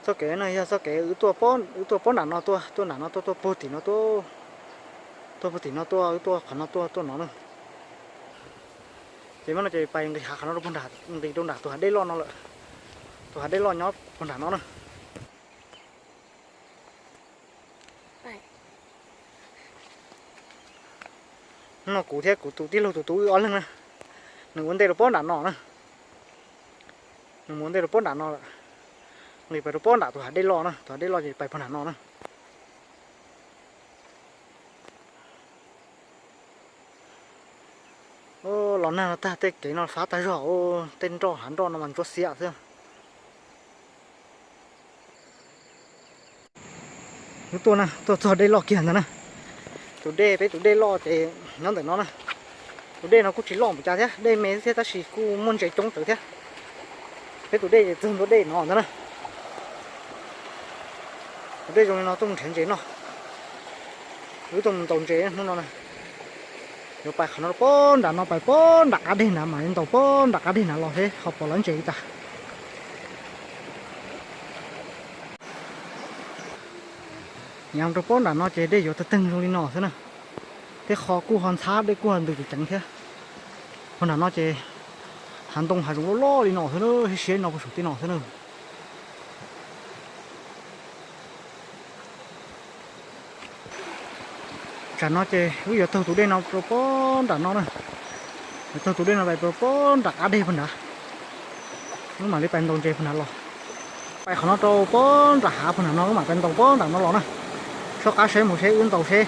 Txoj kev no yog txoj kev wb tuaj, wb tuaj pob nram no tuaj, tuaj nram no tuaj, tuaj puag tim no tuaj, tuaj puag tim no tuaj, wb tuaj qhov no tuaj, tuaj no na. Ces mas no ces pais nqis hav qhov no rau puag nram, nqis rau nram tus hav dej loj no lawm. Tus hav dej loj nyob puag nram no na. No kuv thiab kuv tus tij laug tus tub wb ob leeg na, nws ua ntej rau pob nram no na. Nws mus ua ntej rau pob nram no lawm, nqis pais rau pob nram tus hav dej loj na, tus hav dej loj ces pais puag nram no na. Los nag no tag tej kev no fab tag zog, tej nroj hav nroj no mas ntsuab xiab xwb. Wb tuaj na, tuaj txog dej loj kiag ntag na. Tus dej, peb tus dej loj ces nyob ntawm no na. Tus dej no kuj tsis loj npaum cas thiab, dej me thiab tab sis kuj muaj ntses coob tawv thiab. Peb tus dej ces txog ntua dej no ntag na. Tus dej zoo li no tuaj mus nrhiav ntses noj. Wb tuaj mus ntaus ntses hnub no na. Yuav pais qhov no rau pob nram no, pais pob nram qab deg nrad mam li ntaus pob nram qab deg nrad los seb ho pom lawv ntses li cas. Nyob rau pob nram no ces dej yuav tawg teeg zoo li no xwb na. Tej qho kuj ho ntxhab, dej kuj ho ntws ceev ceev thiab. Pob nram no ces hav ntoo hav zoov loj loj li no xwb na, siab siab li no puag saum tej no xwb na. Tsam no ces wb yuav taug tus dej no rau pob nram no na. Yuav taug tus dej no pais rau pob nram qab deg puag nrad. Wb mam li pais ntaus ntses puag nrad los. Pais qhov no rau pob nram hav puag nram no, wb mam pais ntaus pob nram no los na. Soj qab seb mus seb wb ntaus seb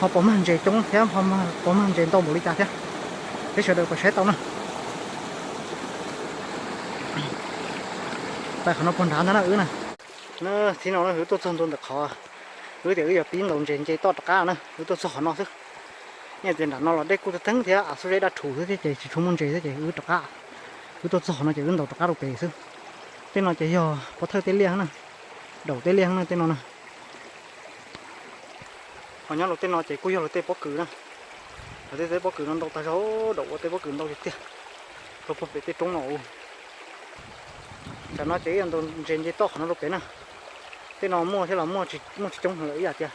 ho puas mag ntses coob thiab ho puas mag ntses ntau npaum li cas thiab. Peb sawv daws pais saib tau na. Pais qhov no puag nrad ntag na wb na. Txij no wb tuaj txog ntua ntawm qhov wb tias wb yuav pib ntaus ntses nce toj rov qab na, wb tuaj txog qhov no xwb. Nyob tias nram no los dej kuj teeb thiab av xub zeb daj rhuv xwb thiab ces tsis tshua muaj ntses thiab ces wb rov qab. Wb tuaj txog qhov no ces wb ntaus rov qab rau pem xwb. Tej no ces yog pov thawj tej liaj na, daum tej liaj na tej no na. Ho nyob rau tej no ces kuj yog luag tej pob kws na. Luag tej, tej pob kws no ntau tag zog, daum ua tej pob kws ntau tiag tiag. Rau puag pem tej roob no. Tsam no ces wb yuav ntaus ntses nce toj qhov no rau pem na. Tej no muaj thiab los muaj tsis coob heev lawm ib yam tias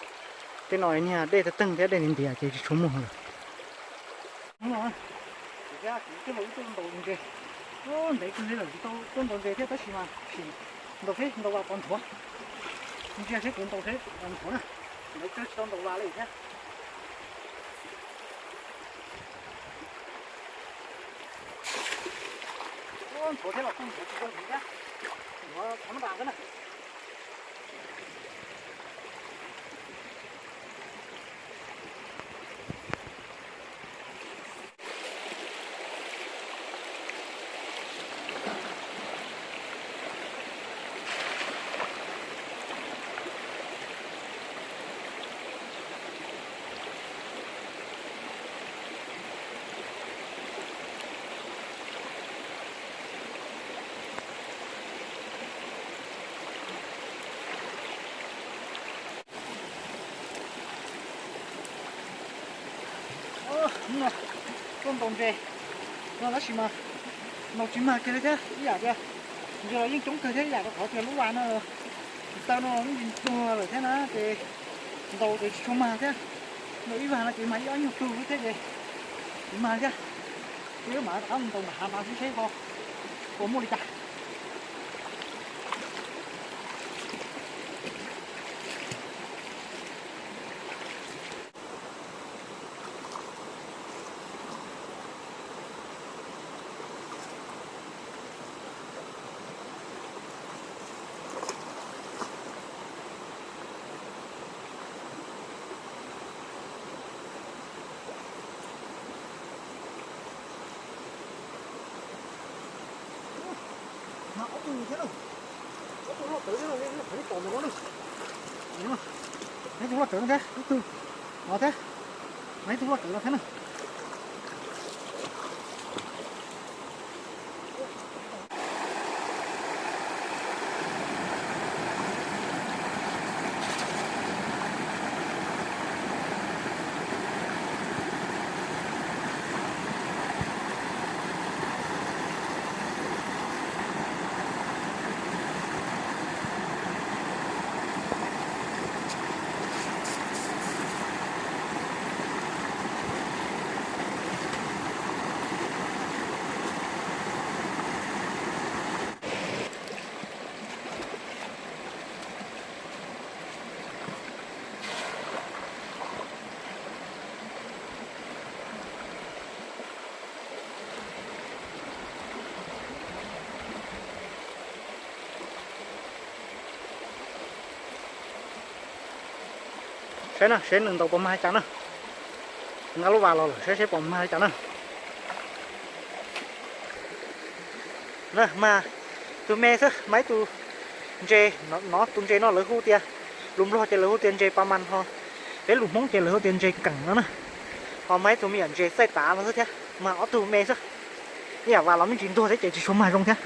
tej no niag dej tawg teeg thiab dej ntiav ntiav ces tsis tshua muaj heev lawm. Hnub no, kuv thiab kuv tij laug wb tuaj ntaus ntses. Ntev kawg li lawm tsis tau tuaj ntaus ntses thiab tab sis mas sim ntaus seb ntaus vas pov nthuav. Ntsia seb kuv ntaus seb pov nthuav na. Ntev kawg tsis tau ntaus vas li thiab. Nthuav thiab los kuj nthuav tsis zoo heev thiab. Nthuav qhov no tas xwb na. Hnub no tuaj ntaus ntses no tab sis mas ntaus tsis mag kiag li thiab ib yam tias ntses los yeej coob kawg thiab ib yam rau qhov tias lub vas no, taw no yeej tuag lawm thiab na ces ntaus ces tsis tshua mag thiab. Ntaus ib vag no ces mag ib ob nyuag tug xwb thiab ces tsis mag thiab. Ces wb mam rov qab mus ntaus nram hav mas seb seb ho puas muaj li cas. Mas ob tug thiab lauj, ob tug loj tawv thiab lauj, qhov ib tom ntawm no na. Ib tug loj tawv no thiab, ib tug no thiab, mas ib tug loj tawv no thiab na. Saib na, seb nws ntaus puas mag li cas na. Nqa lub vas los lawm, saib seb puas mag li cas na. Na, mag tus me xwb, mag ib tug ntses no, tus ntses no lawv hu tias, lus Nplog ces lawv hu tias ntses pa mas ho, peb lus Hmoob ces lawv hu tias ntses keem no na. Ho mag ib tug me nyuam ntses txaij tav no xwb thiab, mag ob tug me xwb. Ib yam vas los me ntsis ntuag thiab ces tsis tshua mag zoo thiab.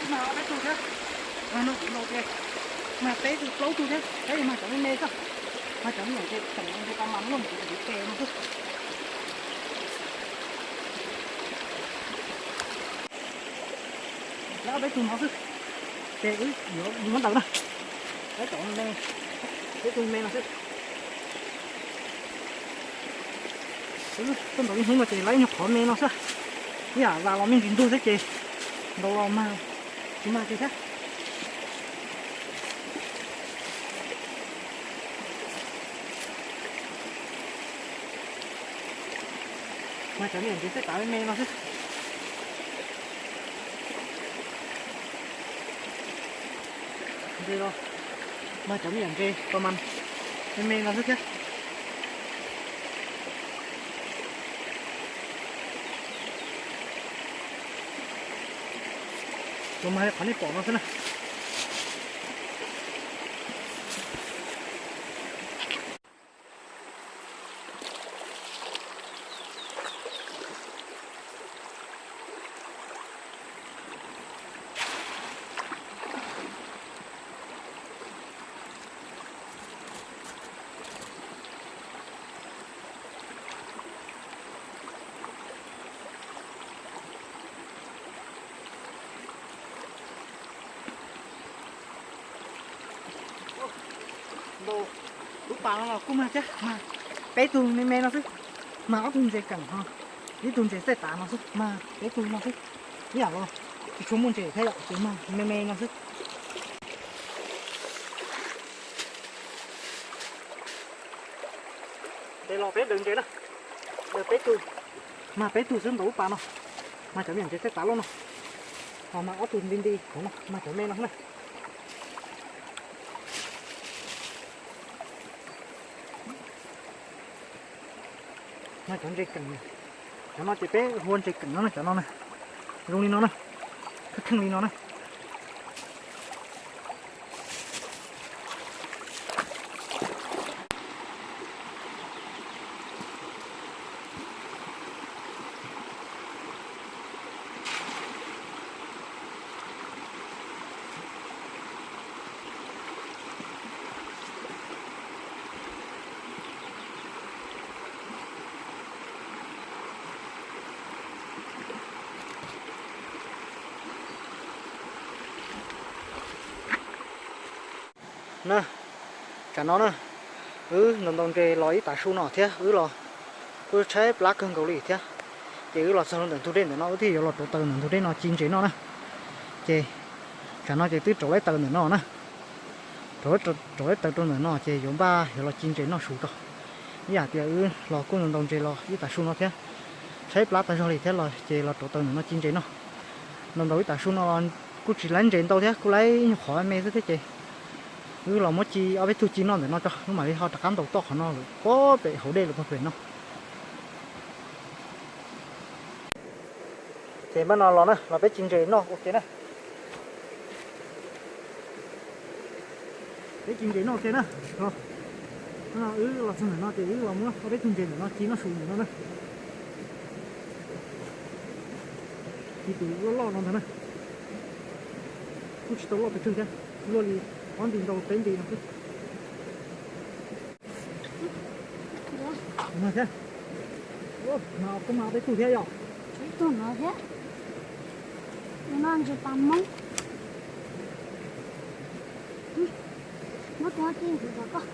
Mag ob peb tug thiab, mag no kuv los ces mag peb tug plaub tug thiab, peb mag cov me me xwb, mag cov me nyuam ntses keem ntses pa mas luaj ntawm kuv tus tes no xwb. Lawv ob peb tug no xwb, ces wb yuav muab ntaus na. Lawv cov me, peb tug me no xwb. Tuaj ntaus ib hnub no ces lawv ib nyuag qhov me no xwb. Ib yam vas los me ntsis ntug thiab ces ntaus los mag tsis mag kiag thiab. Mag cov me nyuam ntses txaij tav me me no xwb. Ntses los mag cov me nyuam ntses pa mas me me no xwb thiab. Los mag li qhov nej pom no xwb na. Ntaus lub pas no los kuj mag thiab, mag peb tug me me no xwb, mag ob tug ntses keem ho ib tug ntses txaij tav no xwb, mag peb tug no xwb. Ib yam los tsis tshua muaj ntses thiab yom, ces mag me me no xwb. Ces los peb daws ntses na, daws peb tug, mag peb tug xwb ntaus lub pas no, mag cov me nyuam ntses txaij tav loj no, ho mag ob tug nti nti hauv no, mag cov me no na. Mag cov ntses keem, cov no ces peb hu ua ntses keem no na, cov no na, zoo li no na, kheej kheej li no na. Na, tsam no na, wb ntaus ntaus ntses los ib tav su no thiab wb los kuj tshaib plab kawg nkaus li thiab. Ces wb los txog rau ntawm ntug dej ntawm no, wb thiaj yuav los rauv taws ntawm ntug dej no ci ntses noj na. Ces tsam no ces twb rauv laib taws ntawm no na. Rauv, rauv laib taws rau ntawm no ces yuav npaj yuav los ci ntses noj su tso. Ib yam tias wb los kuj ntaus ntaus ntses los ib tav su no thiab, tshaib plab tag zog li thiab los ces los rauv taws ntawm no ci ntses noj. Ntaus ntaus ib tav su no los kuj tsis laib ntses ntau thiab, kuj laib nyuag qhov me xwb thiab ces wb los muab ci ob peb tug ci noj ntawm no tso, wb mam li ho rov qab ntaus toj qhov no lawm puag pem hauv dej lawm puag pem no. Ces npaj no los na, los peb ci ntses noj ua ke na. Peb ci ntses noj ua ke na. Wb los txog ntawm no ces wb los muab ob peb tug ntses ntawm no ci noj su ntawm no na. Ci tus loj loj no ntag na. Kuj tsis tau loj pes tsawg thiab, luaj li ob nti ntau peb nti no xwb. Mas thiab, mas kuj mas ob peb tug thiab yom. Ib tug no thiab. Noj ntses pas Hmoob. Muab tus ci ntxiv rau koj.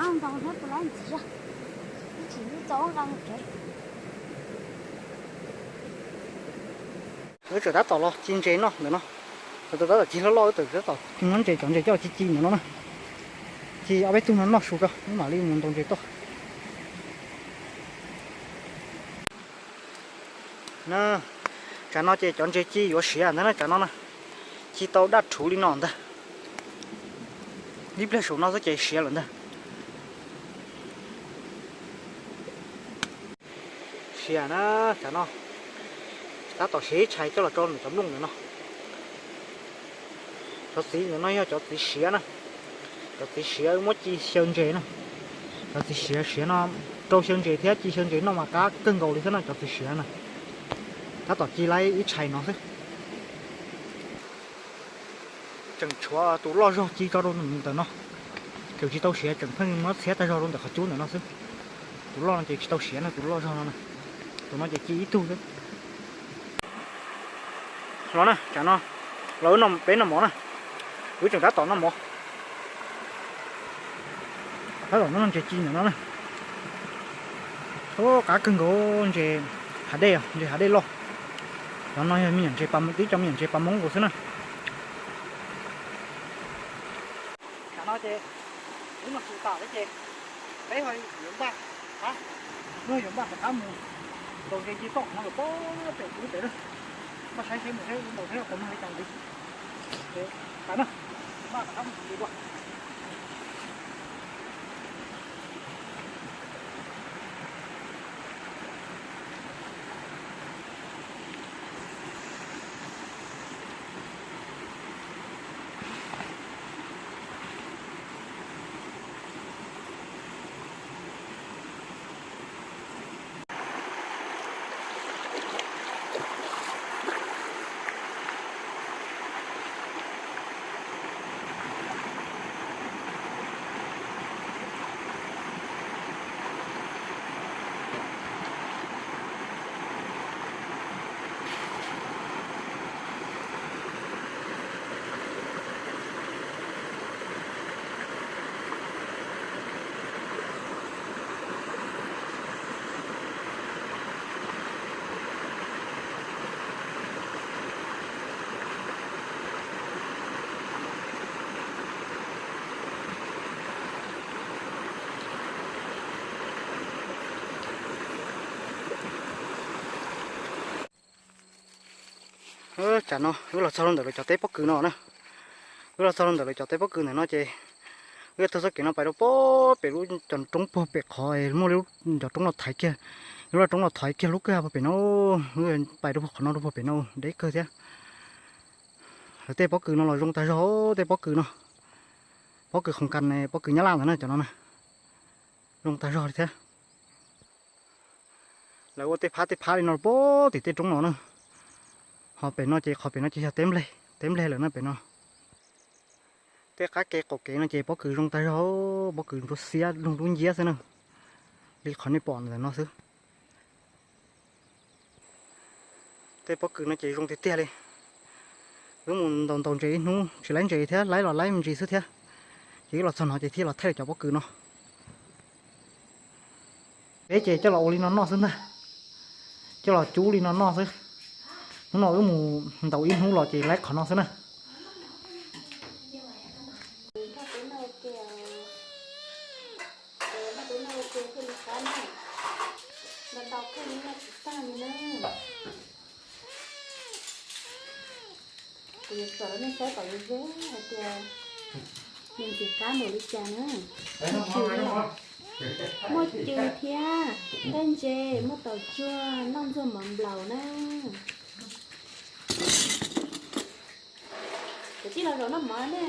Ntau hnub tus laib ntxiv zog, ib chim ib txo nqa mus tsev. Wb tseem tab tom los ci ntses noj ntawm no. Wb tab tom ci loj loj, wb tseem tab tom muab ntses, cov ntses coj los ci ci ntawm no na. Ci ob peb tug no noj su tso, wb mam li mus ntaus ntses toj. Na, tsam no ces cov ntses ci yuav siav ntag na, tsam no na. Ci tau daj rhuv li no ntag. Ib pliag saum no xwb ces siav lawm ntag. Siav na, tsam no tab tom siav ib tshais coj los rau nws cov nplooj ntawm no. Cov txiv ntawm no yog cov txiv siav na. Cov txiv siav muab ci xyaw ntses na. Cov txiv siav, siav no rau xyaw ntses thiab ci xyaw ntses noj mas qab kawg nkaus li thiab na, cov txiv siav na. Tab tom ci laib ib tshais no xwb. Tseem tshuav tus loj zog ci tso rau ntawm no. Tseem tsis tau siav, tseem pheej muab txhiab tag zog rau ntawm qhov cub ntawm no xwb. Tus loj no ces tsis tau siav na, tus loj zog no na. Tus no ces ci ib tug xwb. Los na, tsam no los wb noj, peb noj mov na. Wb tseem tab tom noj mov. Tab tom noj ntses ci ntawm no na. Ub, qab kawg nkaus, ntses hav dej, ntses hav dej loj. Cov no yog me nyuam ntses, tib co me nyuam ntses pas Hmoob nkaus xwb na. Tsam no ces wb noj su tas lawm ces peb ho yuav npaj, wb yuav npaj rov qab mus ntaus ntses ci toj qhov no lawm pob pem kuv lub pem lawm. Koj saib seb mus seb ntaus seb puas muaj li cas ntxiv. Ces tas na, npaj rov qab mus ntsis dua. Tsam no wb los txog rau ntawm lawv cov teb pob kws no na. Wb los txog rau ntawm lawv cov teb pob kws ntawm no ces wb tuaj txoj kev no pais rau puag pem lub cov roob puag pem qhov muaj lub cov roob no thaiv kiag, lub laj roob no thaiv kiag lub kwj ha puag pem no. Wb pais rau puag qhov no rau puag pem no deb kawg thiab. Lawv tej pob kws no los zoo tag zog, tej pob kws no, pob kws Hoo Kas, pob kws Nyab Laj ntawd na, cov no na, zoo tag zog li thiab. Lawv ua tej phab tej phab li no puag tim tej roob no na. Ho pem no ces qhov pem no ces yog teb npleg, teb npleg lawm na pem no. Tej qab ke qaum kev no ces pob kws zoo tag zog, pob kws ntsuab xiab lug dub nciab xwb na, li qhov nej pom ntawm no xwb. Tej pob kws no ces zoo tiag tiag li. Wb mus ntaus ntaus ntses ib hnub tsis laib ntses thiab, laib los laib me ntsis xwb thiab. Ces wb los txog no ces thiaj los thaij cov pob kws no. Peb ces coj los ua li no noj xwb ntag. Coj los cub li no noj xwb. Hnub no wb mus ntaus ib hnub los ces laib qhov no xwb na. Kuv yuav txom rau nej saib kom zoo zoo hais tias nws ntxim qab npaum li cas na. Muaj cw thiab, nqaij ntses, muaj taum tsuag, noj ntxuag mov nplaum na. Kuv tij los zaum noj mov ne.